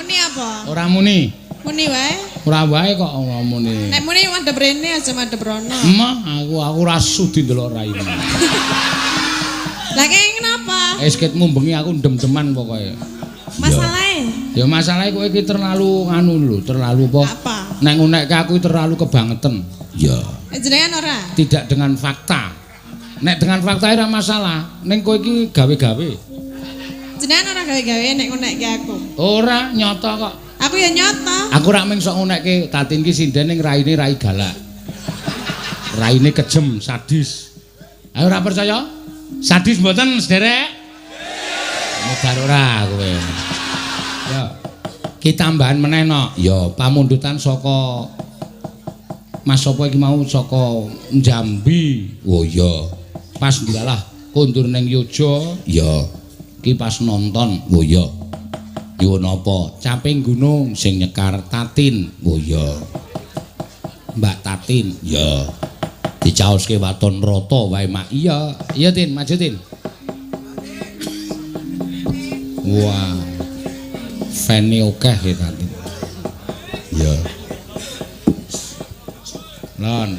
Muni apa? Ora muni. Muni wae. Ora wae kok ora muni. Nek muni madhep rene aja madhep rono. Emah aku ora sudi ndelok raimu. Lah kaya kenapa? Esketmu bengi aku ndem-deman pokoke. Masalahe? Ya masalahe kowe iki terlalu nganu lho, terlalu apa? Apa? Nek ngunekke aku terlalu kebangeten. Ya. Jenengan ora? Tidak dengan fakta. Nek dengan fakta ora masalah, ning kowe iki gawe-gawe. Jenengan ora gawe-gawe nek ngunekke aku. Ora, nyata kok. Aku ya nyata. Aku rak mung sok ngunekke Tatin ki sinden ning raine rai galak. Raine kejem, sadis. Ayo ora percaya? Sadis mboten, sederek? Mudar ora kowe. Ya. Ki tambahan meneh no. Ya, pamundutan saka Mas sapa iki mau saka Jambi. Oh iya. Pas ndilalah kondur ning Yojo. Ya. Ki pas nonton. Oh iya. Nyuwun apa? Caping gunung sing nyekar Tatin. Oh iya. Mbak Tatin. Ya. Dicaoske waton rata wae mak. Iya. Iya Tin, maju Tin. Wah. Fane akeh ya Tatin. Ya. Lon.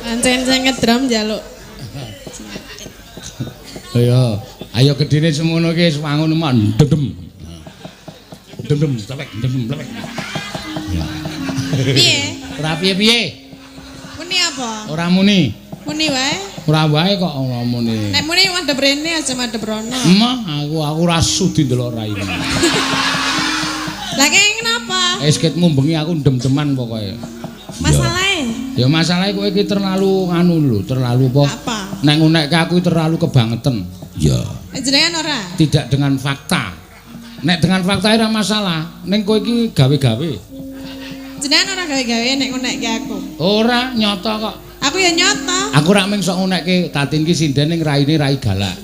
Pancen sing ngedrum njaluk. Ayo, ayo gedene semono iki wis wangun mak ndem. Ndem tlek, ndem tlek. Piye? Ora piye-piye. Muni apa? Ora muni. Muni wae. Ora wae kok ora muni. Nek muni madhep rene aja madhep rono. Emah aku ora sudi ndelok raimu. Lah kaya kenapa? Esketmu bengi aku ndem-deman pokoke. Masalahe? Ya masalahe kowe iki terlalu nganu lho, terlalu apa? Apa? Nek ngunekke aku terlalu kebangeten. Ya. Jenengan ora? Tidak dengan fakta. Nek dengan fakta ora masalah, ning kowe iki gawe-gawe. Jenengan ora gawe-gawe nek ngunekke aku. Ora, nyata kok. Aku ya nyata. Aku rak mung sok ngunekke Tatin ki sinden ning raine rai galak.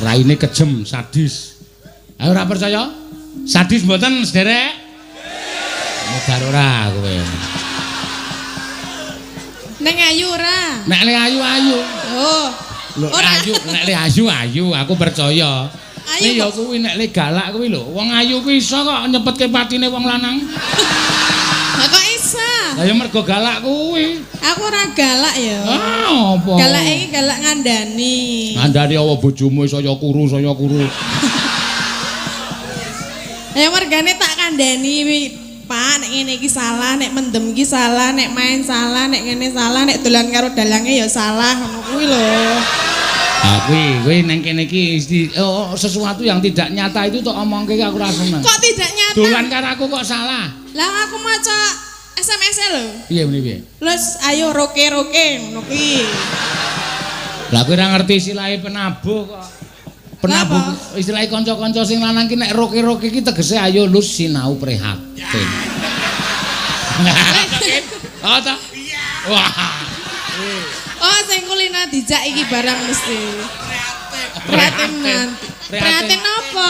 Raine kejem, sadis. Ayo ora percaya? Sadis mboten, sederek? Mudar ora kowe. Neng ayu ora? Nek le ayu ayu. Oh. Lho ayu, nek le ayu ayu, aku percaya. Ayu ya kuwi nek le galak kuwi lho. Wong ayu kuwi iso kok nyepetke patine wong lanang. Lah kok iso? Lah ya mergo galak kuwi. Aku ora galak ya. Ah, apa? Galak iki galak ngandani. Ngandani apa bojomu saya kuru, saya kuru. Ya mergane tak kandhani, Pak, nek ngene iki salah, nek mendem iki salah, nek main salah, nek ngene salah, nek dolan karo dalange ya salah, ngono kuwi lho. Ah kuwi, kuwi nang kene iki sesuatu yang tidak nyata itu tok omongke aku ora seneng. Kok tidak nyata? Dolan karo aku kok salah. Lah aku maca SMS-e lho. Piye muni piye? Lus ayo roke-roke ngono kuwi. Lah kowe ora ngerti istilahe penabuh kok. Penabuh istilahnya kanca-kanca sing lanang ki nek roke-roke ki tegese ayo lus sinau prihatin. Oh ta? Wah. Oh sing kulino dijak iki barang mesti. Prihatin. Prihatin apa?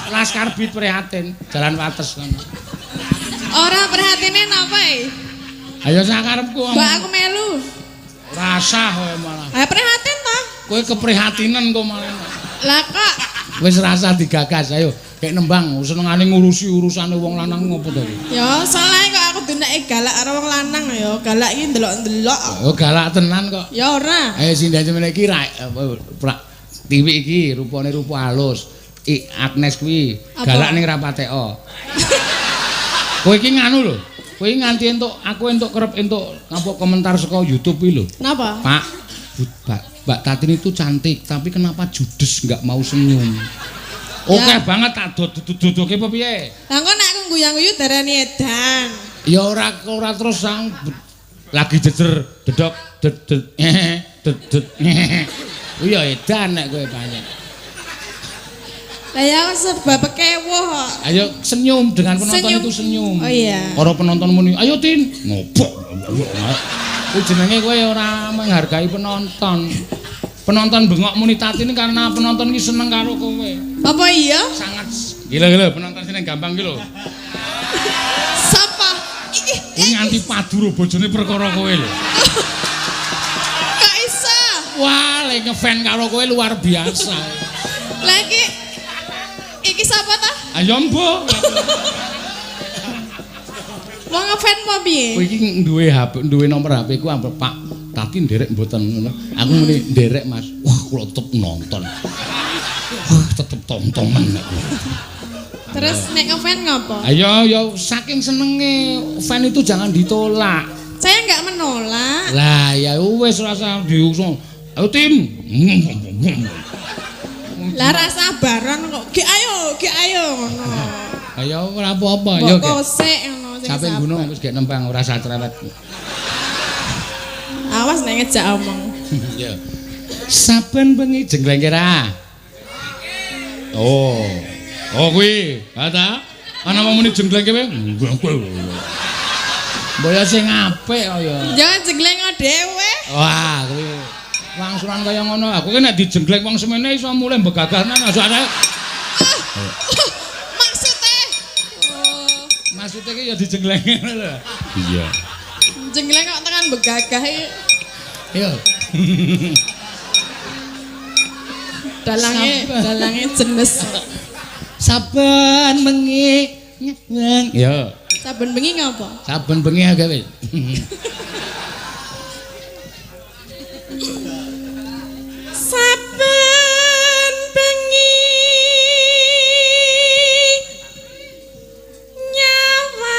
Las karbit prihatin, jalan wates ngono. Ora prihatine napa iki? Ayo sakarepku. Mbak aku melu. Rasah kowe malah. Ha prihatin ta? Kowe keprihatinan kok malah. Lah kok wis rasa digagas ayo kayak nembang senengane ngurusi urusane wong lanang ngopo to iki? Ya salah kok aku dunake galak karo wong lanang ya, galak iki ndelok-ndelok. Oh galak tenan kok. Ya ora. Ayo sinden semene iki tiwi iki rupane rupa halus. I Agnes kuwi galak ning ra pateka. Kowe iki nganu lho. Kowe nganti entuk aku entuk kerep entuk apa komentar saka YouTube kuwi lho. Napa? Pak, Mbak Tatin itu cantik, tapi kenapa judes nggak mau senyum? Oke ya. Banget tak dodok-dodoke apa piye? Lah engko nek aku guyu-guyu darani edan. Ya ora terus sang lagi jejer dedok dedet dedet. Kuwi ya edan nek kowe pancen. Lah ya sebab kewuh kok. Ayo senyum dengan penonton senyum. Itu senyum. Oh iya. Para penonton muni, "Ayo Tin." Ngobok. Kuwi jenenge kowe ora menghargai penonton. Penonton bengok muni Tatin karena penonton iki seneng karo kowe. Apa iya? Sangat. Gila-gila penonton sing gampang ki lho. Sapa? Iki kuwi nganti padu ro bojone perkara kowe lho. Kok iso? Wah, le ngefan karo kowe luar biasa. Lah iki iki sapa ta? Ayo mbuh. Wong ngefan apa piye? Kowe iki duwe HP, duwe nomor HP ku ampe Pak Tati nderek mboten ngono. Aku muni nderek Mas. Wah, kula tetep nonton. Wah, tetep tontonan aku. Terus nek ngefan ngopo? Ayo ya saking senenge fan itu jangan ditolak. Saya enggak menolak. Lah ya wis rasa diusung. Ayo tim. Lah rasa baron kok. Ge ayo, ge ayo ngono. Ayo ora apa-apa ya. Mbok kosek ngono sing Sampe gunung wis gek nempang ora usah cerewet. Awas nek ngejak omong. Iya. Saben bengi jengleng kira. Oh. Oh kuwi, ha ta? Ana wong muni jengleng kowe. Mbok ya sing apik kok ya. Ya jengleng dhewe. Wah, kuwi wangsulan kaya ngono. Aku ki nek dijengleng wong semene iso mulih mbegagahnan aja arek. Maksude. Oh. Maksude ki ya dijengleng ngono lho. Iya. Jengleng kok tekan begagah iki. Iya. Dalange, dalange jenis. Saben bengi nyeng. Ya. Saben bengi ngapa? Saben bengi agak wis. Saben bengi nyawang.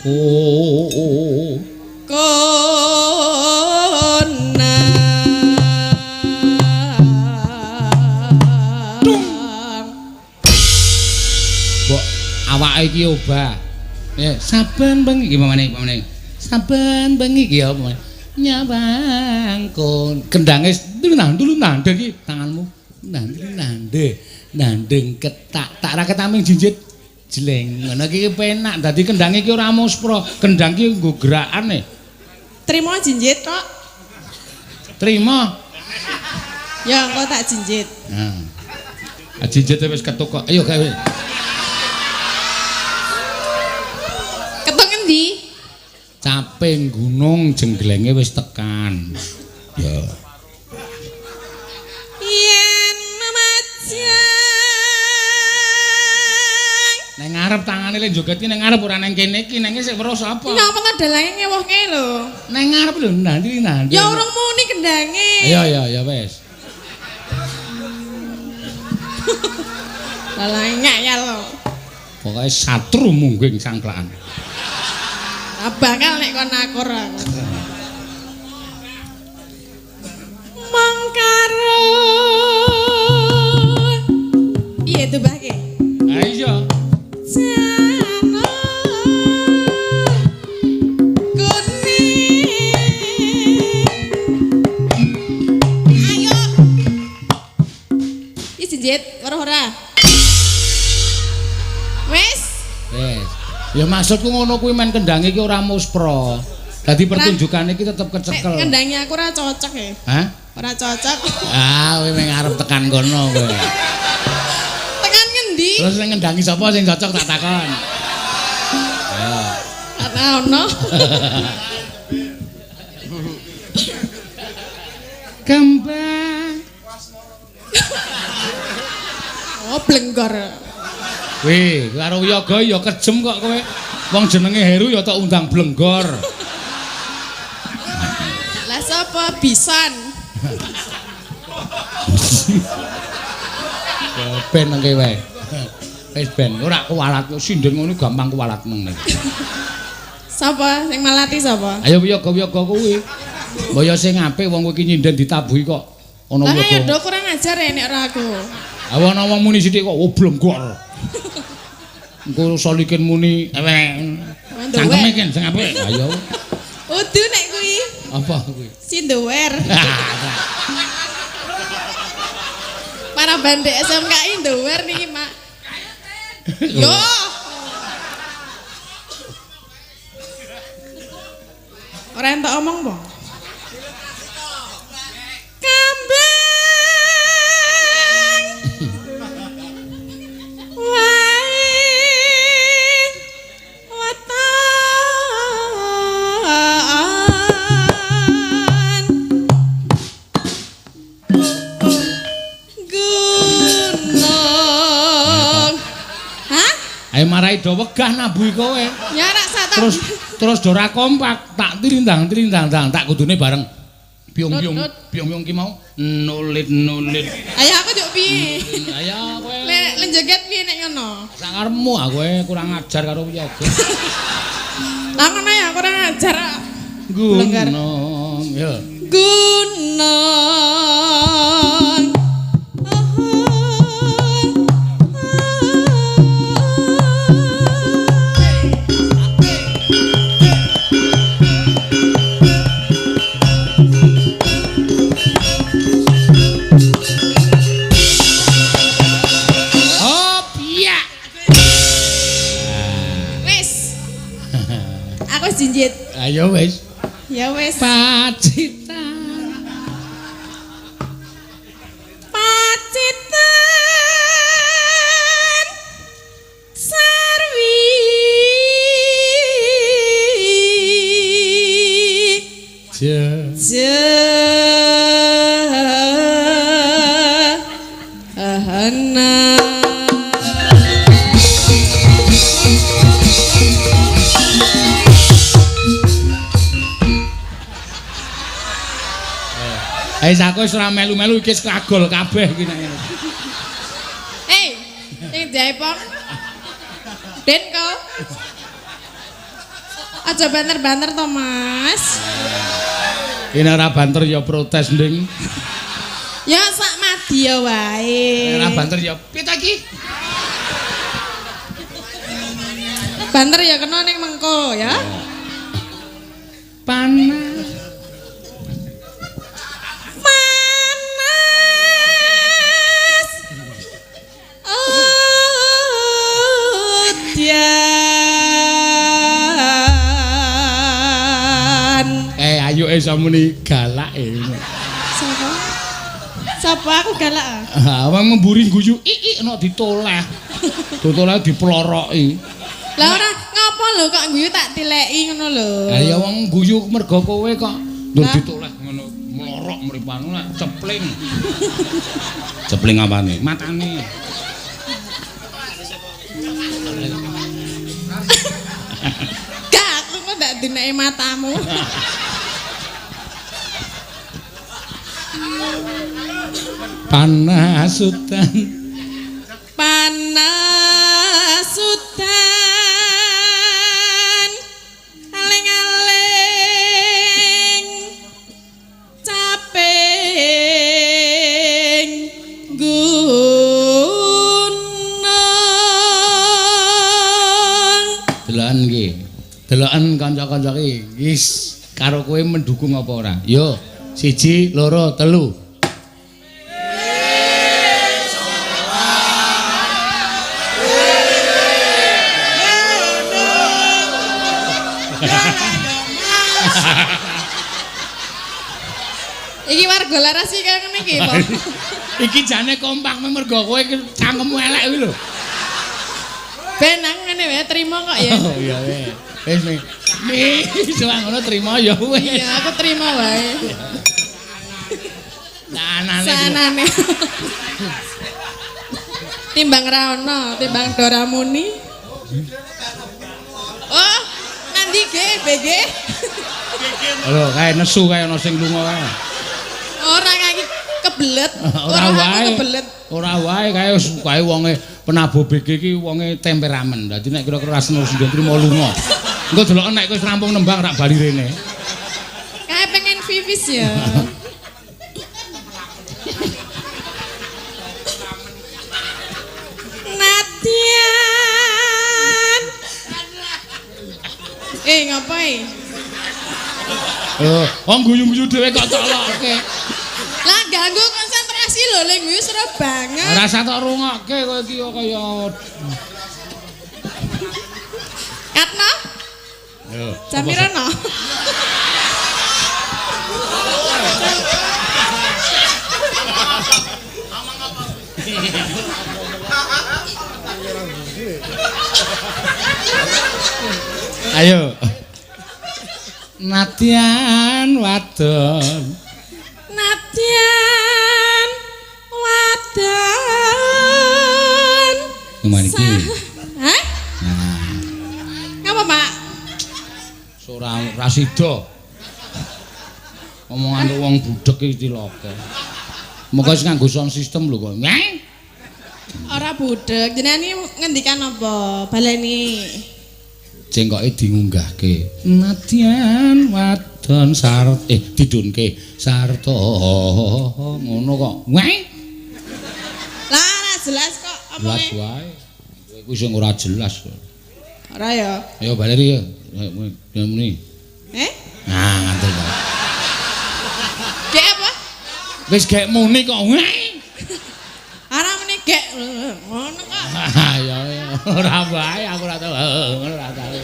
Oh. Awake iki obah. Ya, saben bengi iki pamane, pamane. Saben bengi iki ya pamane. Nyawang kon kendange nandul nandhe iki tanganmu. Nandul nandhe. Nandeng ketak tak ra ketaming jinjit jleng. Ngono iki penak. Dadi kendange iki ora muspro. Kendang iki nggo gerakane. Trimo jinjit kok. Trimo. Ya engko tak jinjit. Nah. Jinjite wis ketuk kok. Ayo gawe. Caping gunung jengglenge wis tekan. Ya. Yen memajang. Neng ngarep tangane le joget ki neng ngarep ora neng kene iki, neng sik weruh sapa? Ngapa ta dalange ngewohke lho. Neng ngarep lho nanti nanti. Ya urung muni kendange. Iya iya ya wis. Dalange ngayal lho. Pokoke satru mungging sangklakan. Bakal nek kon akur aku. Mong karo. Piye tubahke? Ha iya. Jano kuning. Ayo. Iki jinjit weruh ora? Wis. Wis. Ya maksudku ngono kuwi men kendange iki ora muspro. Dadi pertunjukane iki tetep kecekel. Nek kendange aku ora cocok ya. Hah? Ora cocok. Ah, kowe meng arep tekan kono kowe. Tekan ngendi? Terus sing ngendangi sapa sing cocok tak takon. Ya. Ora ono. Kembang. Oh, blenggor. Weh, karo wiyaga ya kejem kok kowe. Wong jenenge Heru ya tak undang blenggor. Lah sapa Bison? Ben nang wae. Wis ben ora kuwalat sinden ngono gampang kuwalat nang. Sapa sing malati sapa? Ayo wiyaga-wiyaga kuwi. Mbok ya sing apik wong kowe iki nyinden ditabuhi kok ana wiyaga. Lah ya do kurang ajar ya nek ora aku. Ha ana wong muni sithik kok oh blenggor. Engko solikin muni ewek. Cangkeme ken sing apik. Ayo. Udu nek kuwi. Apa kuwi? Sindower. Para bandek SMKI ndower niki, Mak. Yo. Ora entuk omong, po. Kambang. Wae weton. do wegah nabuhi kowe. Ya rak sak Terus do ora kompak, tak tirindang-tirindang tak kudune bareng. Biung-biung, biung-biung ki mau nulit-nulit. Ayo aku njuk piye? Ayo kowe. Lek joget piye nek ngono? Sak karepmu aku kurang ajar karo wiyaga. Lah ngono ya kurang ajar. Gunung ya. Gunung. Jinjit. Ayo wis. Ya wis. Pacitan. Pacitan. Sarwi. Je. Je. Ahana. Wis aku wis ora melu-melu iki wis kagol kabeh iki nek ngene. Hei, sing jaipong. Den kau. Aja banter-banter to, Mas. Ini ora banter ya protes, Nding. Ya sak madya wae. Ora banter ya piye ta iki? Banter ya kena ning mengko ya. Panas. Ayo samuni galak e. Sapa? Sapa aku galak? Ha, wong mburi guyu ik nek ditoleh. Ditoleh diploroki. Lah ora ngapa lho kok guyu tak tileki ngono lho. Lah ya wong guyu mergo kowe kok ndur ditoleh ngono mlorok mripane lek cepling. Cepling apane? Matane. Gak aku kok ndak dineki matamu. Panasutan. Panasutan aling-aling caping gunung. Deloken iki. Deloken kanca-kanca iki. Wis karo kowe mendukung apa ora? Yo, 1 2 3. Iki warga laras iki kaya ngene iki, Pak. Iki jane kompak mergo kowe cangkemmu elek kuwi lho. Ben aku ngene wae trimo kok ya. Oh iya wae. Wis nih, soal ngono trimo ya wis. Iya, aku trimo wae. Sanane. Sanane. Timbang ra ono, timbang dora muni. Oh, nanti G, BG. Lho, kae nesu kae ana sing lunga kae. Ora kae kebelet. Ora wae. Kebelet. Ora wae kae kae wonge penabuh BG iki wonge temperamen. Dadi nek kira-kira ra seneng sing trimo lunga. Engko deloken nek wis rampung nembang rak bali rene. Kae pengen vivis ya. Natian. Ngapain? Oh, wong guyu-guyu dhewe kok tolokke. Lah ganggu konsentrasi lho, lek guyu seru banget. Ora usah tok rungokke kowe iki kaya Katno? Yo. Jamirono. Ayo. Nadyan wadon. Nadyan wadon. Kemana iki? Hah? Nah. Ora ora sida. Omongan wong budhek iki cilaka. Moko wis nganggo sound system lho kok. Ora budhek. Jenengan iki ngendikan apa? Baleni. Cengkoke diunggahke. Nadyan wadon sart didunke sarta ngono kok. Lah ora jelas kok omonge. Jelas wae. Kowe kuwi sing ora jelas kok. Ora ya. Ayo baleni ya. Muni. Eh? Nah, ngantuk kok. Gek apa? Wis gek muni kok. Ora muni gek ngono kok. Ya ora wae aku ora tau ngono ora tau.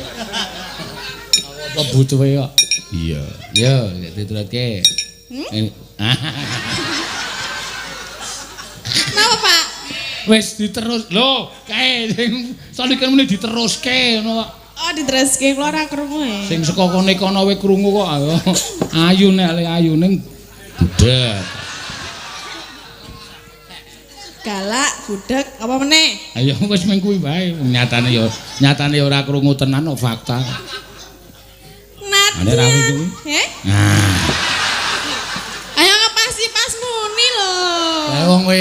Apa butuhe kok. Iya. Yo diturutke. Napa, Pak? Wis diterus. Lho, kae sing solikan muni diteruske ngono kok. Oh, diteruske kula ora krungu e. Sing saka kene kono wae krungu kok. Ayu nek le ayu ning budhek. Galak, budhek, apa meneh? Ayo wis mung kuwi wae. Nyatane ya, nyatane ora krungu tenan kok fakta. Nadyan. Heh? Nah. Ayo ngepasi pas muni lho. Lah wong kowe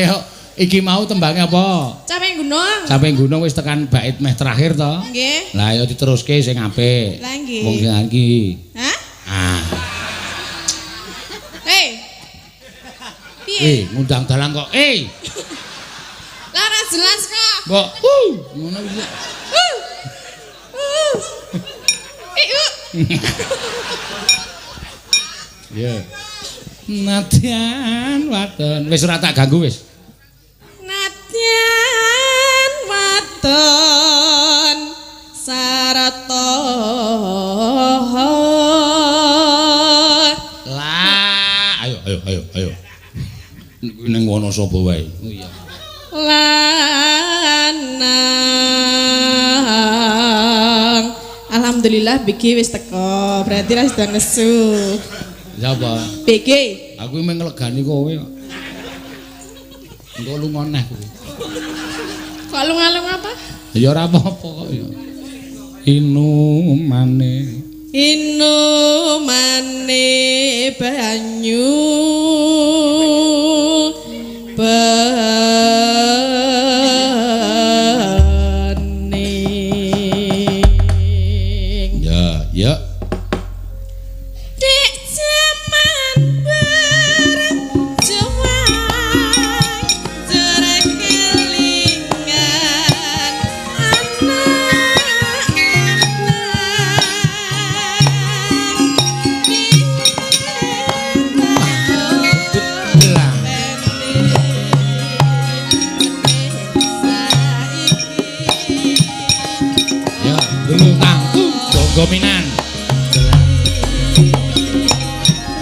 iki mau tembange apa? Caping Gunung. Caping Gunung wis tekan bait meh terakhir to? Nggih. Lah ayo diteruske sing apik. Lah nggih. Wong sing iki. Hah? Ah. Hei. Piye? Ngundang dalang kok. Eh. Lah ora jelas kok. Mbok, ngono iki. Ya. Nadyan wadon wis ora tak ganggu wis. Nadyan wadon sarata. Lah, ayo ayo ayo ayo. Ning Wonosobo wae. Oh iya. Lanang. Alhamdulillah BG wis teko. Berarti ra sida nesu. Sapa? BG. Aku mung nglegani kowe kok. Engko lunga neh kowe. Kok lunga-lunga apa? Ya ora apa-apa kok ya. Inumane. Inumane banyu bening. Ya, ya. Dek jaman berjuang jere kelingan anak Ya, dulu tangku gominan.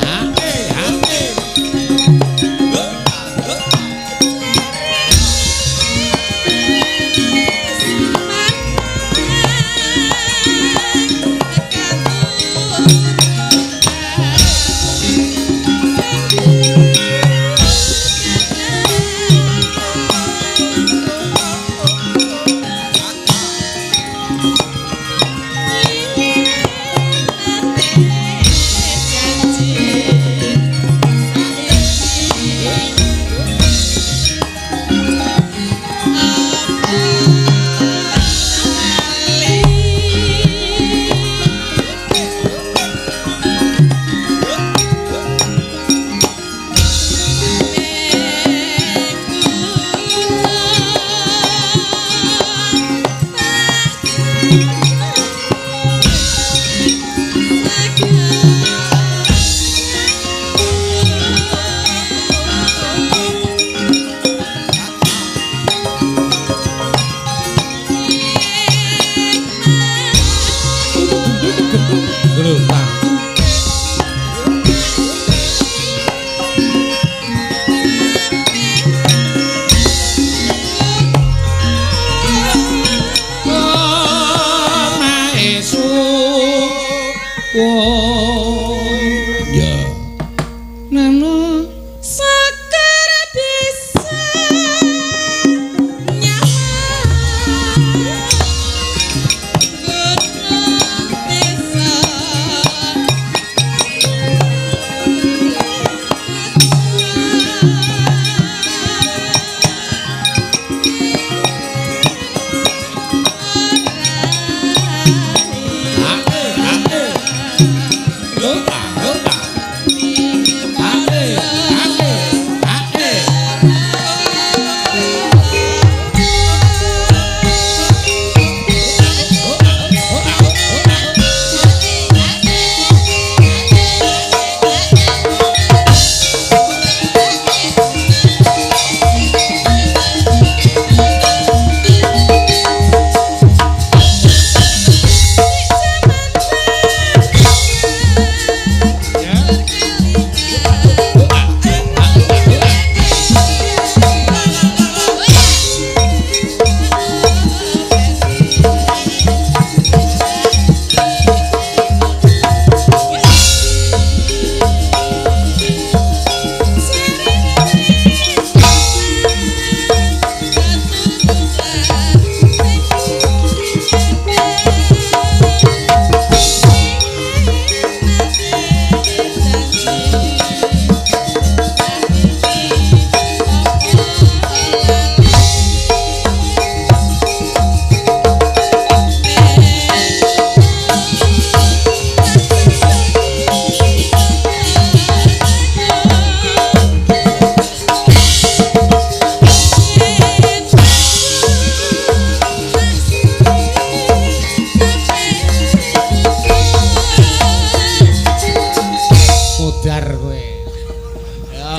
Nyawang.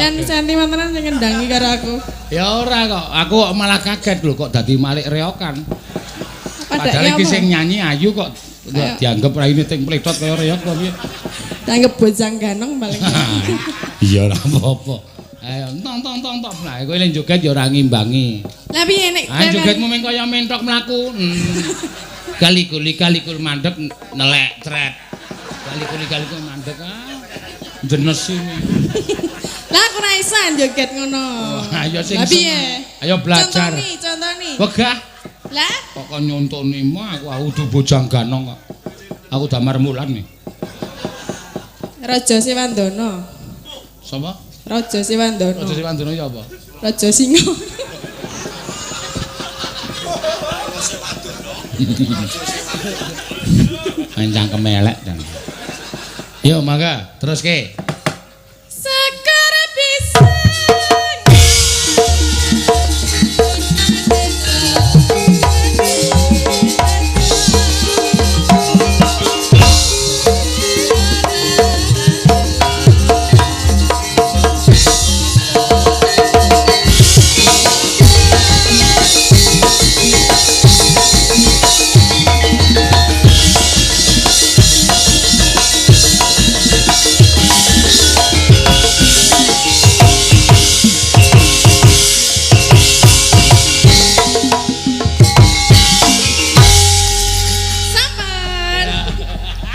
Kan sentimentenan sing ngendangi karo aku. Ya ora kok, aku kok malah kaget lho kok dadi malik reokan. Padahal iki sing nyanyi ayu kok dianggap raine ting plecot kaya reok kok piye. Dianggap bojang ganong paling. Iya ora apa-apa. Ayo tong tong tong tong. Lah kowe lek joget ya ora ngimbangi. Lah piye nek ah jogetmu mung kaya mentok mlaku. Galikul-galikul mandek nelek tret. Galikul-galikul mandek ah. Jenes ini. Lah aku ora iso joget ngono. Ayo sing. Lah piye? Ayo belajar. Contoni, contoni. Wegah. Lah kok kon nyontoni mah aku udu bojang ganong kok. Aku damar mulan nih. Raja Siwandono. Sapa? Raja Siwandono. Raja Siwandono ya apa? Raja Singa. Main cangkem elek jan. Yo mangga teruske. Sekar pisang.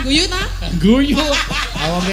Guyu ta? Guyu.